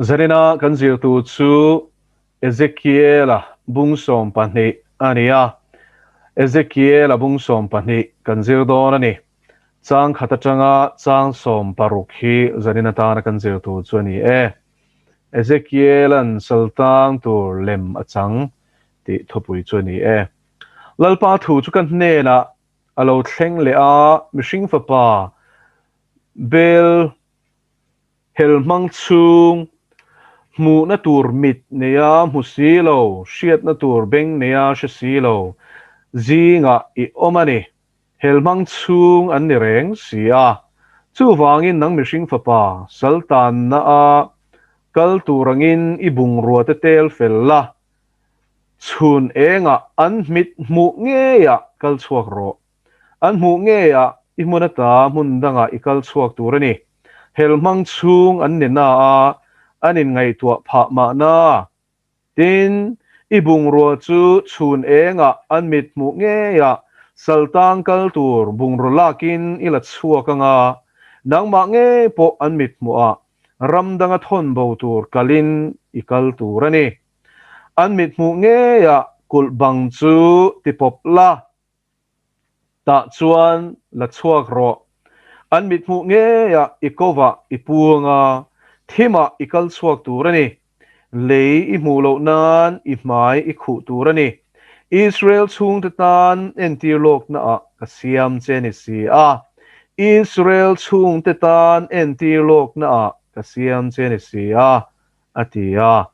Zanina kan zir tur chu Ezekiela bung 12 a ni a, Ezekiela bung 12 kan zir dawn a ni. Chang khat atanga chang 16 hi zanin atana kan zir tur chu a ni e. Ezekiela'n saltang tur lem a chang tih thupui chu a ni e. Lalpa thu chu ka hnenah a lo thleng leh a, mihring fapa Bel Hel hmang chhung, hmuhna tur mit neia hmu si lo, hriatna tur beng neia hre si lo zingah i awm a ni. Hel hmang chhung an ni reng si a. Chuvangin nang mihring fapa, sal tanna a kal tur angin i bungrua te tel fel la, chhun engah an hmit hmuh ngeiah kal chhuak rawh. An hmuh ngeiah i hmun ata hmun dangah i kal chhuak tur a ni. Hel hmang chhung an ni na a, an inngaihtuah phah mahna. Tin, i bungrua chu chhun engah an mit hmuh ngeiah saltang kal tur bungraw lakin i la chhuak anga, nangmah ngei pawh an mit hmuhah ram danga thawn bo tur kalin i kal tur a ni. An mit hmuh ngeiah kulh bang chu ti pawp la. Tah chuan la chhuak rawh. An mithmuh ngeiah i kovah i puang a, thimah i kal chhuak tur a ni. Lei i hmuh loh nan i hmai i khuh tur a ni. Israel chhungte tan entir lawknaah ka siam che ni si a. Israel chhungte tan entir lawknaah ka siam che ni si a. a ti a.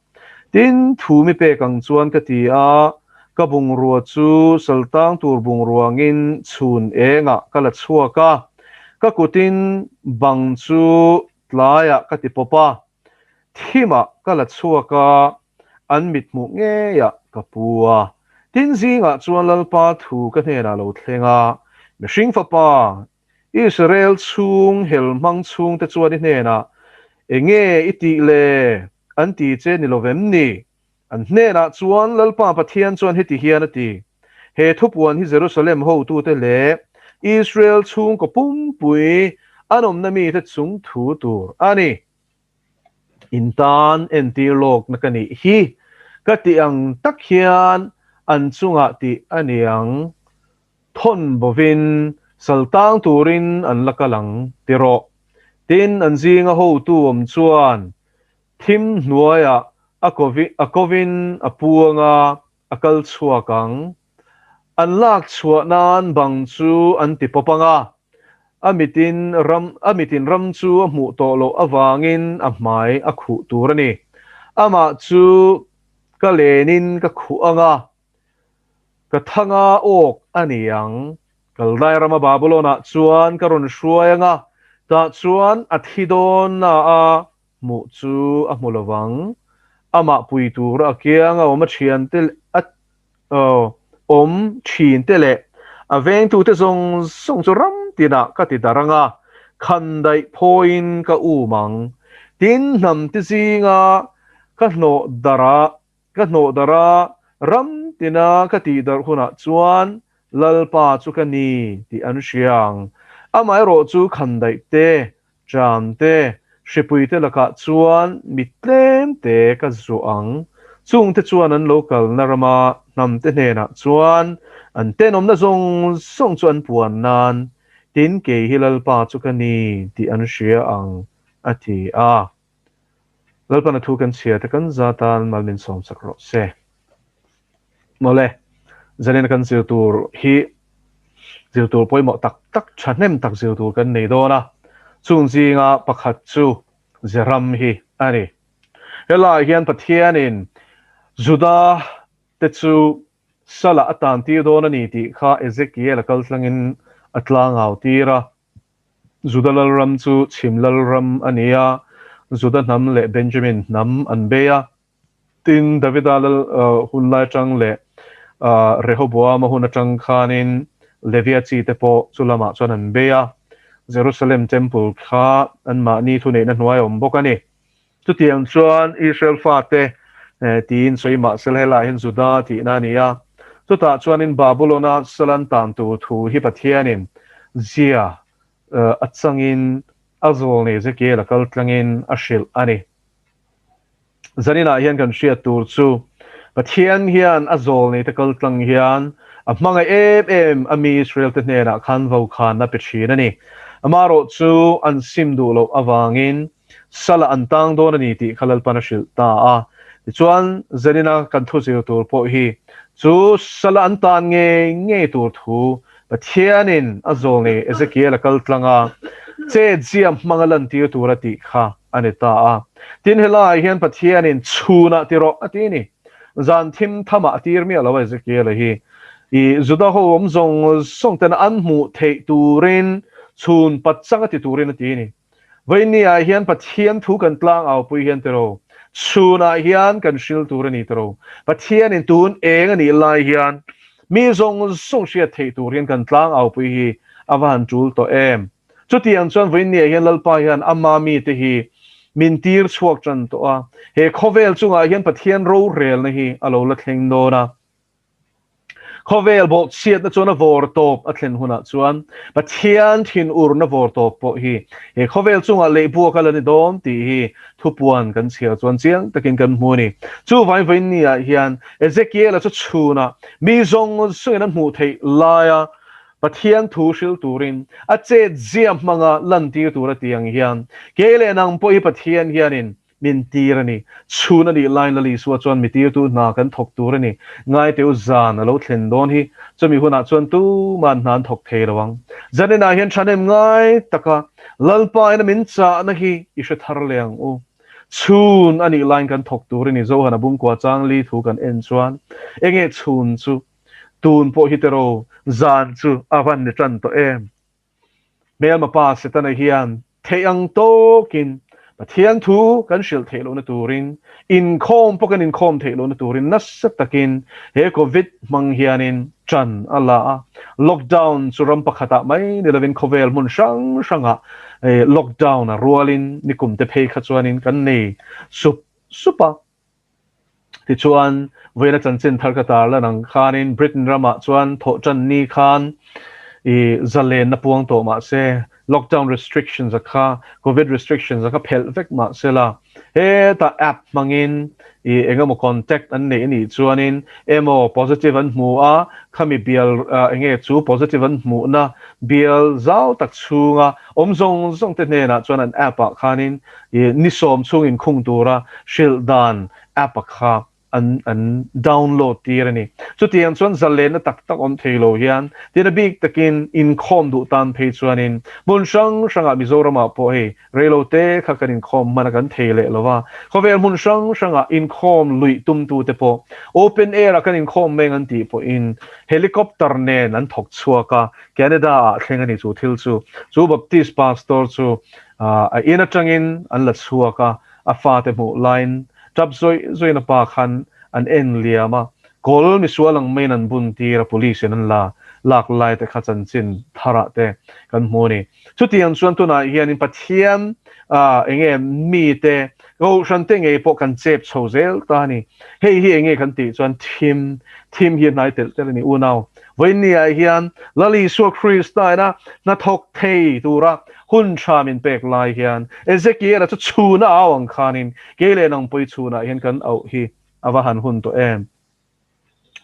Tin, thu mi pek ang chuan ka ti a, ka bungrua chu saltang tur bungrua angin chhun engah ka la chhuak a, ka kutin bang chu tlaiah ka ti pawp a, thimah ka la chhuak a, an mithmuh ngeiah ka pu a. Tin, zingah chuan Lalpa thu ka hnenah lo thleng a, Mihring fapa, Israel chhung hel hmang chhungte chuan i hnenah, Enge i tih le? an ti che ni lovem ni? An hnenah chuan Lalpa Pathian chuan heti hian a ti, He thupuan hi Jerusalem hotute leh Israel chhungkaw pumpui an awmna mite chung thu tur a ni. In tan entir lawkna ka nih hi ka tih ang tak hian an chungah tih a ni ang. Thawn bovin sal tang turin an la kal ang ti rawh. Tin, an zinga hotu awm chuan thim hnuaiah a a kovin a puang a, a kal chhuak ang. An lak chhuah nan bang chu an ti pawp ang a, a mitin ram a mitin ram chu a hmuh tawh loh avangin a hmai a khuh tur a ni. Amah chu ka lenin ka khuh ang a, Ka thanga awk a ni ang. Kaldai rama Babylon-ah chuan ka rawn hruai ang a, tah chuan a thi dawn na a hmuh chu a hmu lo vang. Amah pui tura a kianga awm a thiante a awm thinte leh a vengtute zawng zawng chu ram tinah ka ti darh ang a, khandaih phawiin ka um ang. Tin, hnamte zinga ka hnawh darh a Ka hnawh darh a, ram tina ka tih darh hunah chuan Lalpa chu ka ni tih an hria ang. Amaherawh chu khandaih te, ṭam te, hripui te lakah chuan mi tlem te ka zuah ang. Chungte chuan an lo kalna rama hnamte hnenah chuan an tenawmna zawng zawng chu an puan nan, tin kei hi Lalpa chu ka ni tih an hria ang, a ti a. Lalpan a thu kan chhia te kan za tan mal min sawm sak rawh se. Mawle, zanin kan zir tur hi zir tur pawimawh tak tak thahnem tak zir tur kan nei dawn a, chung zinga pakhat chu Zeram hi a ni. Helaiah hian Pathianin Juda te chu salah a tan tir dawn a ni tih kha Ezekiel a kal tlangin a tlangau tir a. Juda lalram chu chhim lalram a ni a, Juda hnam leh Benjamin hnam an bei a. Tin, Davida lal hun lai atang leh Rehoboama hun atang khanin Levia chi te pawh chu lamah chuan an bei a. Jerusalem Temple kha anmahni thuneihna hnuai a awm bawk a ni. Chutiang chuan Israel fate tiin sawi mah sela helaiah hian Juda tihna a ni a. Chutah chuanin Babulona salan tan tur thu hi Pathianin zia a changin a zawlnei Ezekiel a kal tlangin a hrilh a ni. Zaninah hian kan hriat tur chu Pathian hian a zawlneite kal tlang hian a hmangaih em em a mi Israel-te hnenah khan vokhanna pe thin a ni. Amaherawh chu an sim duh loh avangin Salah an tang dawn a ni tih kha Lalpan a hrilh ta a. Tichuan, Zanina kan thu zir tur pawh hi chu Salah an tan ngei ngei tur thu Pathianin a zawlnei Ezekiel a kal tlang a, chet ziam hmang a lantir tur a tih kha a ni ta a. Tin, helaiah hian Pathianin chhunah ti rawh a ti a ni. Zan thim thamah a tir miah lo a Ezekiel-a hi. I Juda ho awm zawng zawng tena an hmuh theih turin chhun pachang a ti turin a ti a ni. Vawinia hian Pathian thu kan tlang aupui hian tiro, chhunah hian kan hril tur a ni tiro. Pathianin tun eng a nih lai hian mi zawng zawng hriat theih tur hian kan tlang aupui hi a va han tul tawh em. Chutiang chuan vawinia hian Lalpa hian ama mite hi min tir chhuak tan tawh a, he khawvel chungah hian Pathian rorelna hi a lo la thleng dawn a. Khawvel bawhchhiatna chuan a vawr tawp a thlen hunah chuan Pathian thinurna vawr tawp pawh hi he khawvel chungah lehbuak a la ni dawn tih hi thupuan kan chhiar chuan chiang takin kan hmu a ni. Chuvangin vawiinniah hian Ezekiela chu chhunah mi zawng zawngin an hmuh theih laia Pathian thu hril turin a chetzia hmanga lantir tur a ti ang hian kei leh nang pawh hi Pathian hianin Min tir a ni. Chhun a nih laiin Lal Isua chuan mi tirtu hna kan thawk tur a ni. Ngaiteu zan a lo thlen dawn hi. Chumi hunah chuan tuman hna an thawk thei lo ang. Zaninah hian thahnem ngai taka Lalpa ina min chahna hi i hre thar leh ang u. Chhun a nih laiin kan thawk tur a ni. Zohana bungkua changli thu kan en chuan enge chhun chu tun pawh hi tero zan chu a van ni tan tawh em? Hmelma pa Setana hian theih ang tawkin Pathian thu kan hrilh theih lohna turin, inkhawm pawh kan inkhawm theih lohna turin nasa takin he Covid hmang hianin ṭan a la a. Lockdown chu ram pakhatah mai ni lovin khawvel hmun hrang hrangah lockdown a rualin nikum te phei kha chuanin kan nei sup sup a. Tichuan, vawiina chanchin thar ka tar lan ang khanin Britain ramah chuan thawhṭan ni khan i zalenna puang tawh mah se, lockdown restrictions a kha, covid restrictions a kha phelh vek mah se la, hetah app hmangin i eng emaw contact an neih a nih chuanin emaw positive an hmu a, khami bial eng nge chu positive an hmuhna bial zau tak chhunga awm zawng zawng te hnenah chuan an app ah khanin I ni sawm chhung inkhung tura hrilh dan app a kha an an download tir a ni. Chutiang chuan zalenna tak tak awm thei lo hian tin a bik takin inkhawm duh tan phei chuanin hmun hrang hrangah Mizoramah pawh hei reilote kha kan inkhawm hman a kan thei leh lo va, khawvel hmun hrang hrangah inkhawm luih tumtute pawh open air-ah kan inkhawm meng an tih pawhin helicopter nen an thawk chhuak a, Canada-ah thleng a ni chu thil chu. Chu Baptist pastor chu A in atangin an la chhuak a, a fate hmuh laiin tap zawih zawihin a pa khan an en liam a, kawl misual ang maiin an bun tir a, police in an la lak lai te kha chanchin tharah te kan hmu a ni. Chutiang chuan tunah hianin Pathian enge mite Kohhran te ngei pawh kan chep chho zel ta a ni. Hei hi enge kan tih chuan thim, thim hi a hnai telh telh a ni unau. Vawiinniah hian Lal Isua Krista ina hnathawk thei tura hun tha min pek lai hian Ezekiel-a chu chhuna au ang khanin kei leh nang pawh i chhunah hian kan auh hi a va han hun tawh em?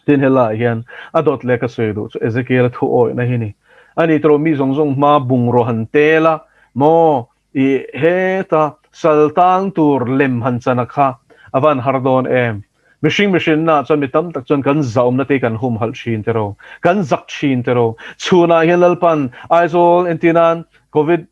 Tin helaiah hian a dawt leh ka sawi duh chu Ezekiel-a thu awihna hi ni. Ani tawh mi zawng zawng hma bungraw han tel a maw i heta sal tang tur lem han chan a kha a va han har dawn em? Mihring mihrinna chuan mi tam tak chuan kan zahawmna te hi kan humhalh thin te ro, kan zak thin te ro. Chhunah hian Lalpan Aizawl entirnan Covid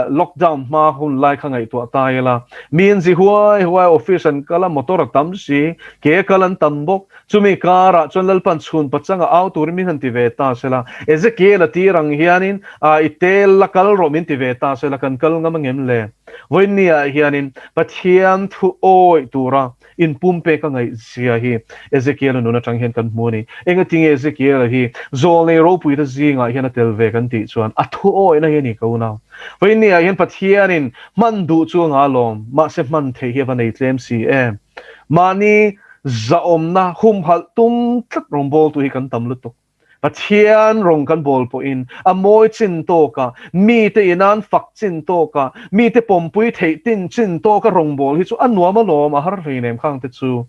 lockdown hma hun lai kha ngaihtuah ta ila, mi an zi huai huai, office an kal a, motor a tam si, ke kal an tam bawk. Chumi karah chuan Lalpan chhun pachanga au turin min han ti ve ta sela, Ezekiel a tir ang hianin i tel la kal rawh min ti ve ta sela, kan kal ngam angem le? Vawiinniah hianin Pathian thu awih tura Inpumpek a ngaihzia hi Ezekiel-a nun atang hian kan hmu a ni. Engatinge Ezekiel-a hi zawlnei ropuite zingah hian a tel ve kan tih chuan a thu awihna hi a ni ka unau. Vawiinniah hian Pathianin hman duh chu a ngah lawm, mahse hman theih hi a va nei tlem si em. Mahni zahawmna humhalh tum tlat rawngbawltu hi kan tam lutuk. Pathian rawng kan bawl pawhin a mawi chin tawka, mite inan fak chin tawka, mite pawmpui theih tin chin tawka rawngbawl hi chu a nuam alawm, a har hleinem khang te chu.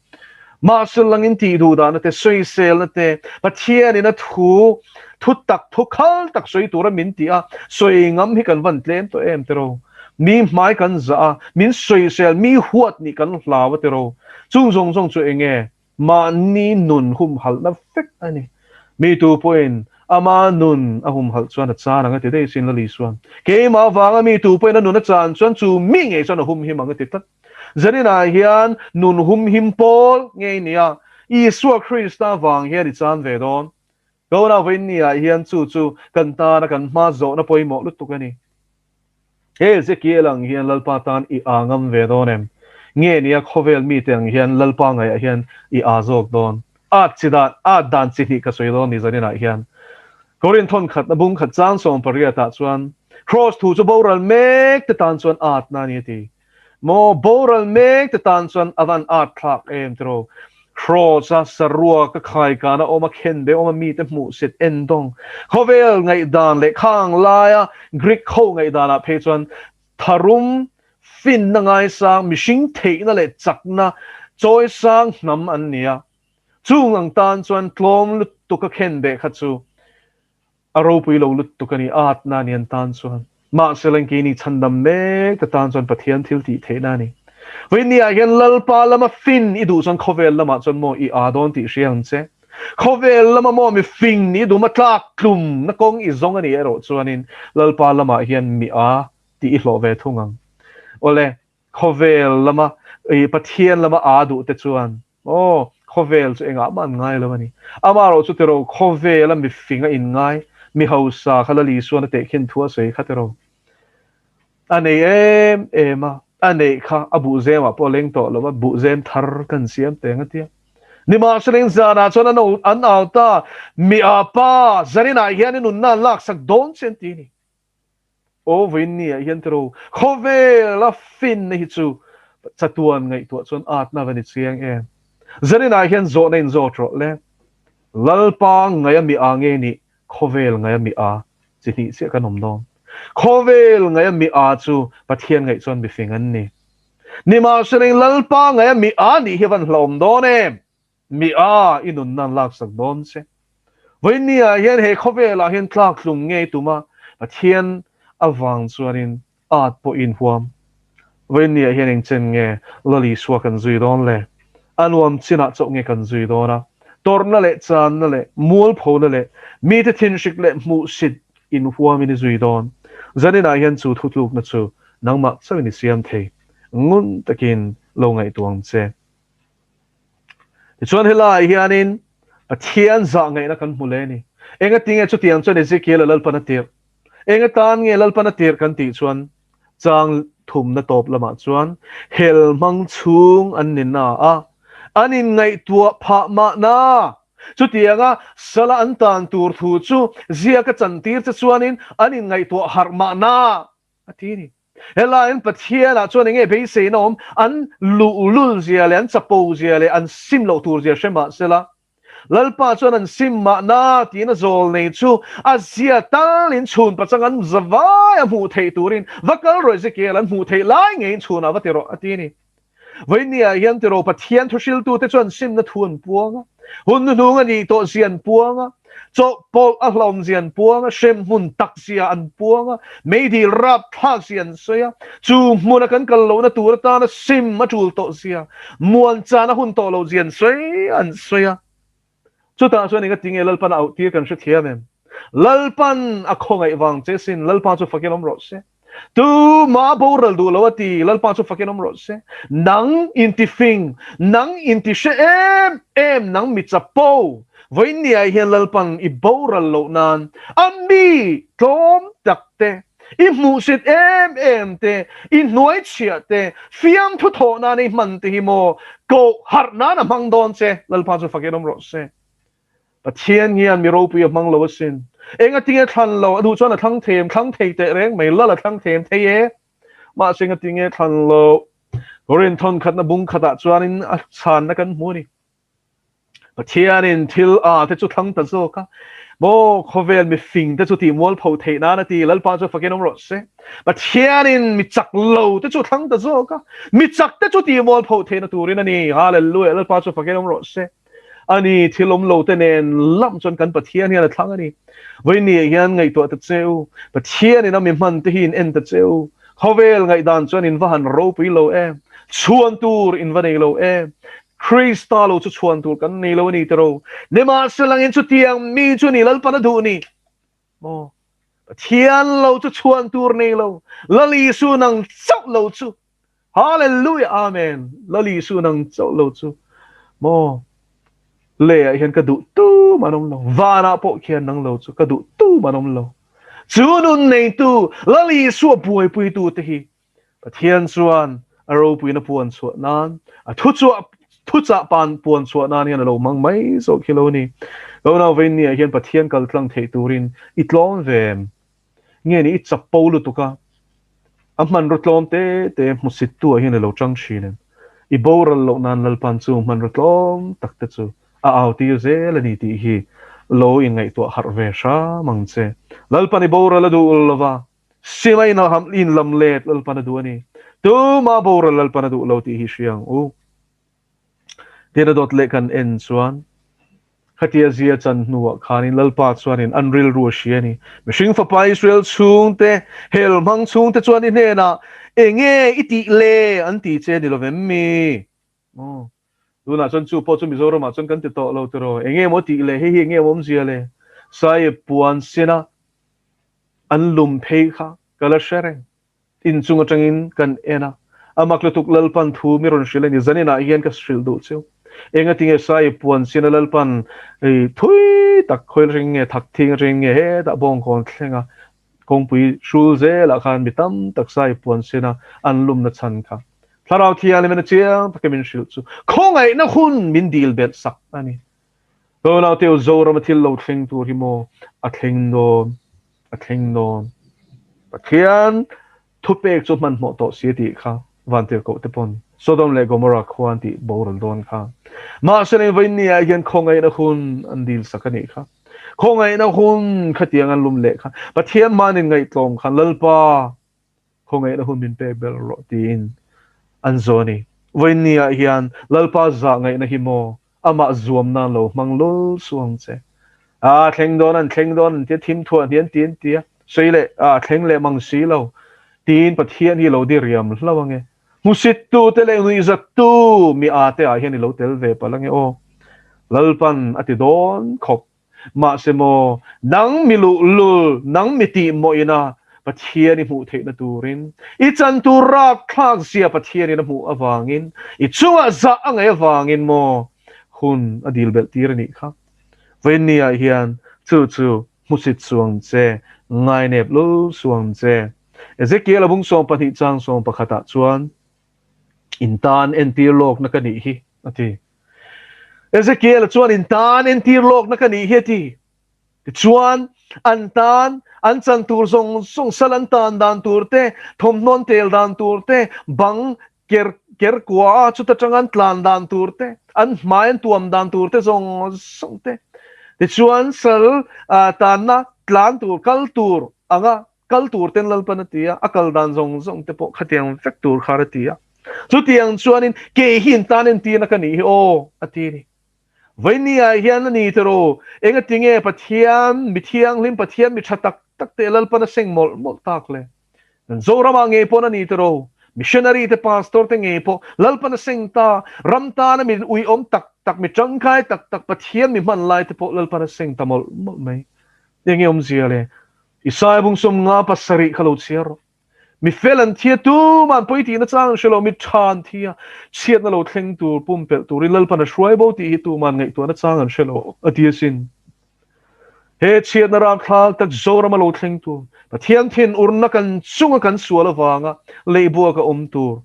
Mahse langin tih duh dahna te, sawiselna te, Pathianin a thu, thu tak, thu khal tak sawi tura min tih a, sawi ngam hi kan van tlem tawh em tiraw? Mi hmai kan zah a, min sawisel, mi huat nih kan hlau a tiraw? Chung zawng zawng chu enge? Mahni nun humhalhna vek a ni. Mi tu pawhin ama nun a humhalh chuan a chan ang a ti daih sin Lali chuan. Keimah avanga mi tu pawhin a nun a chan chuan chu mi ngei chuan a humhim ang a ti tlat. Zaninah hian nun humhim pawl ngei nia Isua Krista vang hian i chan ve dawn. Kona vawiinniah hian chu chu kan tana kan hma zawhna pawimawh lutuk a ni. He Ezekiel ang hian Lalpa tan i aa ngam ve dawn em? Nge nia khawvel mite ang hian Lalpa ngaihah hian i aa zawk dawn? At chi dan, at dan chi hnih ka sawi dawn ni zaninah hian. Korinth thawn khatna bung khat chang 18 ah chuan Kraws thu chu boral mek te tan chuan atna a ni a ti. Maw boral mek te tan chuan a van at thlak em tiraw? Kraws a saruak a khaikan a awm a khen be awm a mite hmuh sit en dawng. Khawvel ngaihdan leh khang laia Greek ho ngaihdan ah phei chuan tharum finna ngaisang mihring theihna leh chakna chawisang hnam an ni a. Chung ang tan chuan tlawm lutuk a khen beh kha chu A ropui lo lutuk a ni, a atna a ni an tan chuan. Mahse Lengkeini chhandam mek te tan chuan Pathian thil tih theihna a ni. Vawiinni ah hian Lalpa lama fin i duh chuan khawvel lamah chuan maw i aa dawn tih hria ang che. Khawvel lama maw mi fing nih duhma tlak tlum na kawng i zawng a nih erawh chuanin Lalpa lamah hian mi aa tih i hlawh ve thung ang. Awle, khawvel lama i Pathian lama aa duh te chuan Aw, khawvel chu engah mah an ngai lo a ni. Amaherawh chu tiraw, khawvela mifing a inngai, mi hausa kha Lali Suan a tehkhin thu a sawi kha tiraw. A nei em em a, a neih kha a buhzemah pawh a leng tawh lo a, buhzem thar kan siam teng a tia. Nimahsela zanah chuan an an au ta, mi a pa, zaninah hian i nunna an laksak dawn che an ti a ni. Aw vawiinni ah hian tiraw khawvel a finna hi chu chatuan ngaihtuah chuan atna va ni chiang em. Zanin ah hian zawhna in zawt rawh le. Lalpa ngaih a mi a nge nih khawvel ngaih a mi a chi hnih chiah kan awm dawn. Khawvel ngaih a mi a chu Pathian ngaih chuan mifing an ni. Nimahsela Lalpa ngaih a mi a nih hi a van hlauhawm dawn em. Mi a, i nunna an laksak dawn che. Vawiinni ah hian he khawvel ah hian tlak hlum ngei tum a, Pathian avang chuanin at pawh i inhuam. Vawiinni ah hian engchen nge Lal Isua kan zui dawn le? A nuam chinah chauh nge kan zui dawn a? Tawrhna leh channa leh mualphona leh mite thinhrik leh hmuhsit inhuamin i zui dawn. Zaninah hian chu thutlukna chu nangmah chauhin i siam thei. Ngun takin lo ngaihtuah ang che. Tichuan helaiah hianin Pathian zah ngaihna kan hmu leh a ni. Engatinge chutiang chuan Ezekiel-a Lalpan a tirh? Eng atan nge Lalpan a tirh kan tih chuan chang thumna tawp lamah chuan hel hmang chhung an ni na a, an inngaihtuah phah mahna. Chutianga sala an tan tur thu chu ziaka chantir che chuanin an inngaihtuah harh mahna a ti a ni. Helaiin Pathianah chuan enge beiseina awm? An luhlul zia leh an chapo zia leh an sim loh tur zia hre mah sela, Lalpa chuan an sim mahna tiin a zawl nei chu a zia talin chhun pachang an zavai a hmuh theih turin va kal rawh Ezekiel an hmuh theih lai ngeiin chhunah va ti rawh a ti a ni. Vawinia hian tiraw Pathian thuhriltute chuan simna thu an puang a, hun hnuhnung a nih tawh zia an puang a, chawhpawlh a hlawm zia an puang a, hremhmun tak zia an puang a, meidil rapthlak zia an sawi a, chu hmuna kan kal lohna tur atana sim a tul tawh zia, muan chan a hun tawh loh zia an sawi an sawi a. Chutah chuan engati nge Lalpan a auh tir kan hrethiam em? Lalpan a khawngaih vang che sin, Lalpa chu fakin awm rawh se. Tuma boral duh lo a ti, Lalpa chu fakin awm rawh se. Nang intifing, nang intihre em em, nang mi chapo, vawiinniah hian Lalpan i boral loh nan a mi tlawm tak te, I hmuhsit em em te, i hnuai chhiah te, fiamthu thawh nan i hman te hi maw koh harh nan a hmang dawn che, Lalpa chu fakin awm rawh se. Pathian hian mi ropui a hmang lo asin. Engatinge thlan lo, a duh chuan a thlang thei em, thlang thei teh reng mai, Lal a thlang thei em thei e. Mahse engatinge thlan lo, Korinth thawn khatna bung khatah chuanin a chhanna kan hmu a ni. Pathianin thil a te chu thlang ta zawk a, maw khawvel mi fing te chu tih mualpho theih nan a ti, Lalpa chu fakin awm rawh se. Pathianin mi chak lo te chu thlang ta zawk a, mi chak te chu tih mualpho theihna turin a ni, Hallelujah, Lalpa chu fakin awm rawh se. A ni, thil awm lo te nen lam chuan kan Pathian hian a thlang a ni. Vawiin ah hian ngaihtuah ta che u, Pathianin a mi hman te hi in en ta che u, khawvel ngaihdan chuan in va han ropui lo em, chhuan tur in va nei lo em, Krista lo chu chhuan tur kan nei lo a ni tiro. Nimahselangin chutiang mi chu ni Lalpan a duh ni. Maw? Pathian lo chu chhuan tur nei lo. Lal Isu nang chauh lo chu. Hallelujah Amen. Lal Isu nang chauh lo chu. Maw? Leiah hian ka duh tum an awm lo. Vanah pawh khian nang lo chu ka duh tum an awm lo. Chu nun neitu Lal Isua buaipuitu te hi Pathian chuan a ropuina puan chhuah nan, a thuchhuah thuchah pan puan chhuah nan hian a lo hmang mai zawk hi lo ni. Lo nau vein ni ah hian Pathian kal tlang theih turin i tlawm ve em? Nge ni i chapo lutuk a, a hmanraw tlawm te te hmusittu ah hian i lo tang thin em? I boral loh nan Lalpan chu hmanraw tlawm tak te chu a au tir zel a ni tih hi lo inngaihtuah harh ve hram ang che. Lalpan i boral a duh lova, Silai in a in lam let Lalpan a duh a ni. Tuma boral Lalpan a duh lo tih hi hria ang u. Tin a dawt leh kan en chuan khatia zia chan hnuah khanin Lalpa chuanin an rilru a hria a ni. Mihring fapa Israel chhungte, hel hmang chhungte chuan i hnenah enge i tih le an ti che ni lovem mi? Aw. Tunah chuan chu pawh chu Mizoramah chuan kan ti tawh lo tiraw? Enge maw tih le? Hei hi enge maw awmzia le? Saiip puan sena an lum phei kha ka la hre reng. Inchung atangin kan en a, a mak lutuk Lalpan thu mi rawn hrilh a ni. Zaninah hian ka hrilh duh cheu. Engatinge Saiip puan sena Lalpan thui tak khawi atangin nge thak thing atangin nge hetah bawngkawn thleng a kawngpui hrul zelah khan mi tam tak Saiip puan sena an lumna chhan kha Thlarau Thianghlim in a chiang takin min hrilh chu khawngaihna hun min dil belh sak a ni. Tunau teu Zoram a thil lo thleng tur hi maw a thleng dawn, a thleng dawn. Pathian thupek chu hmanhmawh tawh si a tih kha Vantirhkoh te pawn Sodom leh Gomorrah khua an tih boral dawn kha. Mahse leng vawiin ni ah hian khawngaihna hun an dil sak a nih kha. Khawngaihna hun khatiang an lum leh kha. Pathian hmanin ngaihtlawm khan Lalpa khawngaihna hun min pek ber rawh tiin an zawn i vawiin ah hian Lalpa zah ngaihna hi maw amah zuam nan lo hmang lul suh ang che. A thleng dawn an thleng dawn an tia thim thuah hni an ti an tia sawi leh a thleng leh mang si lo tiin Pathian hi lo di riam hlauh ange. Hmusit tu te leh nuihzat tu mi a te ah hian i lo tel ve palh ange aw. Lalpan a ti dawn khawp Mahse maw, nang mi luhlul, nang mi tih mawina Pathian i hmuh theihna turin, i chan tur rakthlak zia Pathianin a hmuh avangin, i chungah zah a ngaih avangin maw hun a dil belh tir a nih kha. Vawiinniah hian chu chu hmusit suang che, ngainep lul suang che. Ezekiel a bung 12 chang 11 ah chuan, In tan entir lawkna ka nih hi, a ti. Ezekiel chuan in tan entir lawkna ka nih hi a ti. Tichuan, an tan, an chan tur zawng zawng, sal an tan dan tur te, thawmhnaw an tel dan tur te, bang ker ker kua a chuta tang an tlan dan tur te, an hmai an tuam dan tur te zawng zawng te. Tichuan, sal tanna tlan tur, kal tur anga Kal tur ten Lalpan a ti a, a kal dan zawng zawng te pawh khatiang vek tur khan a ti a. Chutiang chuanin kei hi in tan entirna ka nih hi aw, a ti a ni. Vawinia hian a ni tiraw, engatinge Pathian mi thianghlim, Pathian mi tha tak tak te Lalpan a seng mawlh mawlh tak le? Kan Zoramah ngei pawn a ni tiraw, missionary te, pastor te ngei pawh Lalpan a seng ta, ram tana mi uiawm tak tak, mi tangkai tak tak, Pathian mi hman lai te pawh Lalpan a seng ta mawlh mawlh mai. Enge awmzia le? Isaiah bung 57 kha lo chhiar rawh. Mi fel an thi a, tuman pawi tihna chang an hre lo, mi tha an thi a, chhiatna lo thleng tur, pumpelh turin Lalpan a hruai bo tih hi tuman ngaihtuahna chang an hre lo, a ti asin. He chhiatna rapthlak tak Zorama lo thleng tur, Pathian thinurna kan chunga kan sual avanga leihbuak a awm tur,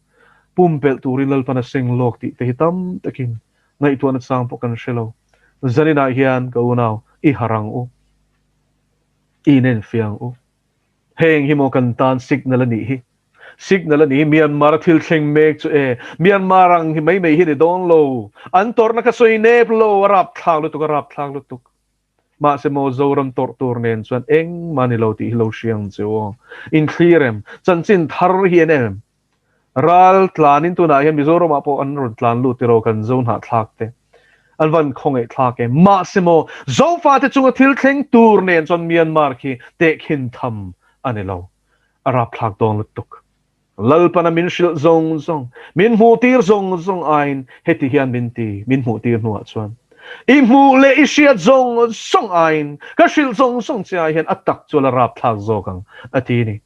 pumpelh turin Lalpan a seng lawk tih te hi tam takin ngaihtuahna chang pawh kan hre lo. Zaninah hian ka unau i harh ang u. I inenfiah ang u. Heng hi maw kan tan signal a nih hi. Signal a ni, Myanmar a thil thleng mek chu e, Myanmar ang hi mai mai hi ni dawn lo, an tawrhna kha sawi nep lo, a rapthlak lutuk, a rapthlak lutuk. Mahse maw Zoram tawrh tur nen chuan engmah ni lo tih hi lo hria ang che u aw. Inthlir em? Chanchin thar hi en em? Ral tlanin tunah hian Mizoramah pawh an rawn tlan lut tiraw kan Zo hnahthlak te. An van khawngaih thlak em? Mahse maw Zofate chunga thil thleng tur nen chuan Myanmar khi tehkhin tham a ni lo. A rapthlak dawn lutuk. Lalpana min hrilh zawng zawng, min hmuhtir zawng zawng aiin heti hian min ti, min hmuhtir hnuah chuan i hmuh leh i hriat zawng zawng aiin ka hrilh zawng zawng che ai hian a tak chu a la rapthlak zawk ang, a ti a ni.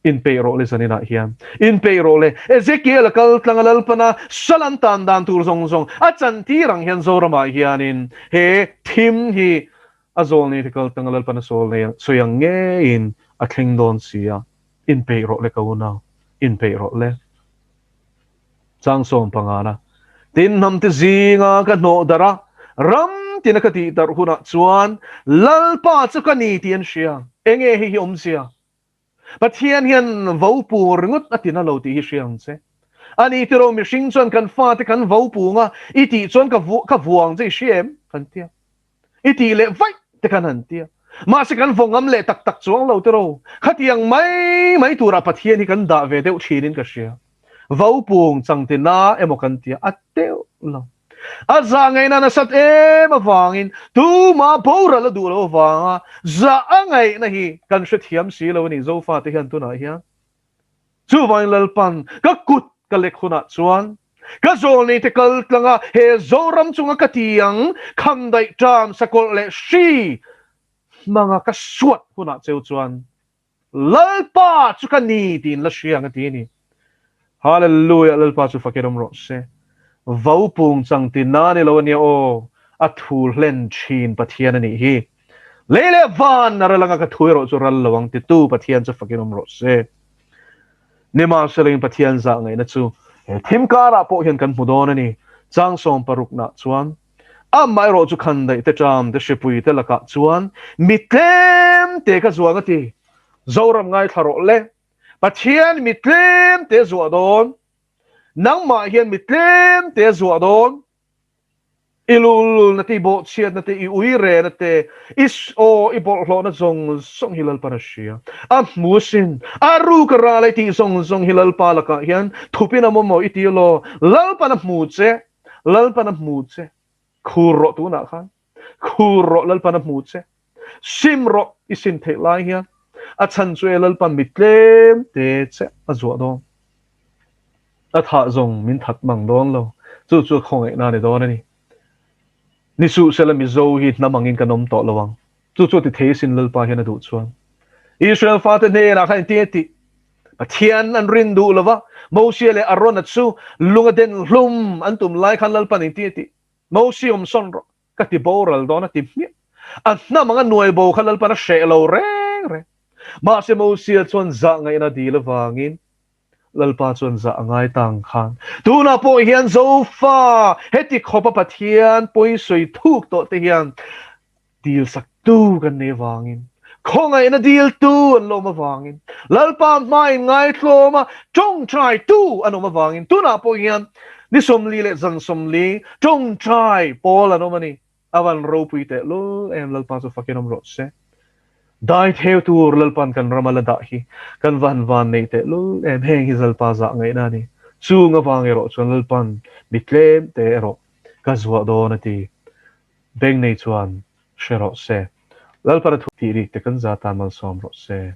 Inpeih rawh le zaninah hian, inpeih rawh le. Ezekiel a kal tlang a Lalpana sal an tan dan tur zawng zawng a chantir ang hian Zoramah hianin he thim hi a zawlnei te kal tlang a Lalpana sawi ang ngeiin a thleng dawn si a. Inpeih rawh le ka unau, inpeih rawh le. Chang 15na, Tin hnamte zinga ka hnawh darh a, ram tina ka tih darh hunah chuan Lalpa chu ka ni tih an hria. Enge hei hi awmzia? Pathian hian vo pung ringawt a tina lo tih hi hria ang che. Ani tiraw mihring chuan kan fate kan vo pung a, i tih chuan ka ka vuang che i hria em? Kan tia. I tih leh vaih te khan han tia. Mahse kan vaw ngam leh tak tak chuang lo tiraw. Khatiang mai mai turah Pathian hi kan dah ve deuh thinin ka hria. Vo pung changtina emaw kan tia a teuh lo. A zah ngaihna nasat em avangin tumah boral a duh loh avanga zah a ngaihna hi kan hrethiam si lo a ni Zofate hian tunah hian. Chuvangin Lalpan ka kut ka lek hunah chuan ka zawlneite kal tlanga he Zoram chunga ka ti ang khamdaih ṭam sakawlh leh hri hmanga ka suat hunah cheu chuan Lalpa chu ka ni tiin la hria ang a ti a ni. Hallelujah Lalpa chu fakin awm rawh se. Vo pung chang ti na ni lo a nia aw, a thu hlen thin Pathian a nih hi. Lei leh van a ral anga ka thu erawh chu ral lo ang titu Pathian chu fakin awm rawh se. Nimahsela in Pathian zah ngaihna chu he thim karah pawh hian kan hmu dawn a ni. Chang 16 nah chuan Amaherawh chu khandaih te ṭam te hripui te lakah chuan mi tlem te ka zuang a ti. Zoram ngaithla rawh le. Pathian mi tlem te zuah dawn. Nangmah hian mi tlem te zuah dawn. I lululna te, i bawhchhiatna te, i uirena te, i aw, i bawlhhlawhna zawng zawng hi Lalpan a hria. A hmu asin. A ruk a ral e tih zawng zawng hi Lalpa lakah hian thupin a mawmawh i ti elaw? Lalpan a hmu che. Lalpan a hmu che, khur rawh tunah khan, khur rawh Lalpan a hmu che, sim rawh i sim theih lai hian, a chhan chu e Lalpan mi tlem te che a zuah dawn. A thah zawng min that mang dawn lo, chu chu a khawngaihna a ni dawn a ni. Ni suh sela Mizo hi hnam angin kan awm tawh lo ang, chu chu a ti thei sin Lalpa hian a duh chuan. Israel fate hnenah khan engtin nge tih? Pathian an rin duh lova, Mosia leh Arona chu lung a den hlum an tum lai khan Lalpan engtin a tih? Mosia awm sawn rawh, ka ti boral dawn a ti hmiah. A hnam anga nuai bo kha Lalpan a hreh lo reng reng. Mahse Mosia chuan zah ngaihna dil avangin Lalpa chuan zah a ngai ta ang khan. Tunah pawh hian Zofa heti khawpa Pathian pawisawi thuk tawh te hian Dilsaktu kan nei avangin, khawngaihna diltu an lawm avangin, Lalpa hmain ngaitlawma tawngtaitu an awm avangin tunah pawh hian ni 40 leh zan 40 tawngtai pawl an awm a ni. A van ropui teh lul em Lalpa chu fakin awm rawh se. Dai theu tur Lalpan kan rama la dah hi kan van van nei teh lul em heng hi Lalpa zah ngaihna a ni. Chung avang erawh chuan Lalpan mi tlem te erawh ka zuah dawn a ti. Beng nei chuan hre rawh se. Lalpana thu tih rik te kan za tan malsawm rawh se.